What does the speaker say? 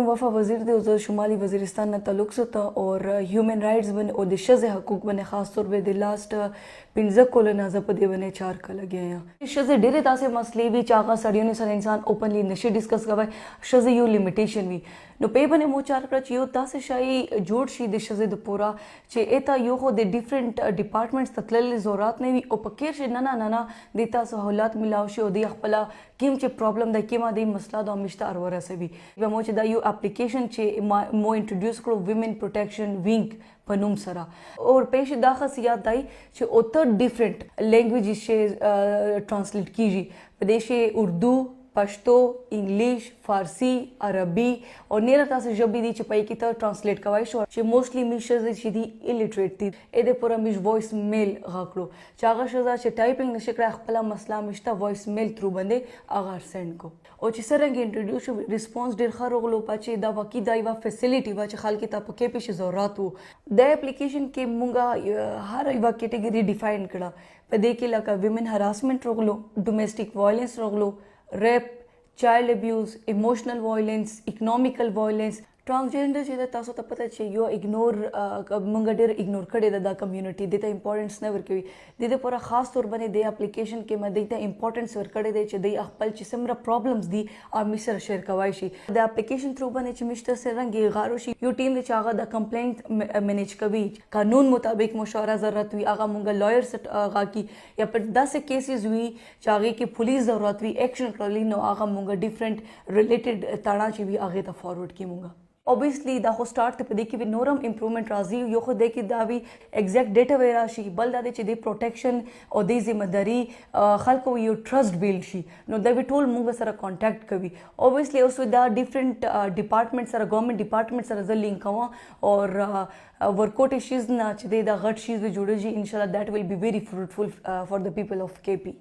نوم وفا وزیر دی او زه شمالي وزیرستان نه تعلق ساتم او هیومن رائټس باندې او د ښځې حقوق باندې، خاص طور به د لاست 5 کالو نه زه په دې باندې چار کاله لګیا یم. ښځې ډېرې داسې مسلې وي چې هغه سړیونو سره انسان اوپنلی نشي ډسکس کوي. ښځې یو لیمیټیشن وي، نو په باندې مو چار کړه چې یو داسې شی جوړ شي د ښځې د پوره چې ایته یو خو د ډیفرنٹ ډپارټمنټس ته تللې ضرورت نه وي او په کې شي نه نه نه نه د تاسو سهولت ملاو شي او د خپل کیم چې پرابلم د کیمه د مسله د مشته ار ورسوي. به مو چې دا یو اپلیکیشن چې مو انټروډیوس کړو ویمن پروټیکشن وینګ په نوم سره او پېښ دا خاصیت دی چې اوته ډیفرنٹ لینګویجز شي ټرانسلیټ کیږي. په دې شي اردو، پښتو، انګلیش، فارسی، عربي او نیر تاسو ژبې دي چې پای کې ته ټرانسلیټ کوي شو، چې موسټلی می ښځې چې دي الټریټ دي. اې دې پوره میش وایس میل غاکړو چې هغه ښځه چې ټایپینګ نشي کړای، خپل مسله مشته وایس میل تھرو باندې هغه سند کو. او چې څرنګه انټروډیوس شو، ریسپانس ډیر ښه راغلو پچې دا واقعي دا یوه فیسیلیټي وه چې خلک ته پکې پېښې ضرورت وو. د اپلیکیشن کې مونږه هر یوه کیټیګري ډیفاین کړه. په دې کې لکه ویمن هراسمنت راغلو، ډومېسټک وایلنس راغلو، ریپ، چایلډ ابیوز، ایموشنل وایلنس، اکنامیکل وایلنس، ټرانسجندر چې ده، تاسو ته پته چې یو اګنور مونږ ډېر اګنور کړی ده دا کمیونټي، دې ته امپورټنس نه ورکوي. د دې لپاره خاص طور باندې د اپلیکیشن کې ما دې ته امپورټنس ورکړی دی چې دی خپل چې څومره پرابلمز دي او می سره شیر کوای شي. د اپلیکیشن تھرو باندې چې مشته سره غارو شي، یو ټیم دی چې هغه د کمپلینټ منیج کوي. قانون مطابق مشوره ضرورت وي، هغه مونږ لایر سره کی، یا پر داسې کیسز وي چې هغه کې پولیس ضرورت وي ایکشن کړلی، نو هغه مونږ ډیفرنٹ ریلیټډ تاړه چې وي هغه ته فارورډ کی مونږ. اوبویسلی دا خو سٹارټ ته، په دې کې به نورم امپروومنټ راځي. یو خو دې کې دا وی ایگزیکټ ډیټا وی راشي، بل دا چې د پروټیکشن او د ذمہ داری خلکو یو ټرست بیلډ شي، نو دا به ټول موږ سره کانټیکټ کوي. اوبویسلی اوس دا ډیفرنٹ ډپارټمنټ سره، ګورنمنت ډپارټمنټ سره زه لینک کوم او ورکوټ شیز نه چې دا غټ شیز جوړیږي، ان شاء الله that will be very fruitful for the people of KP.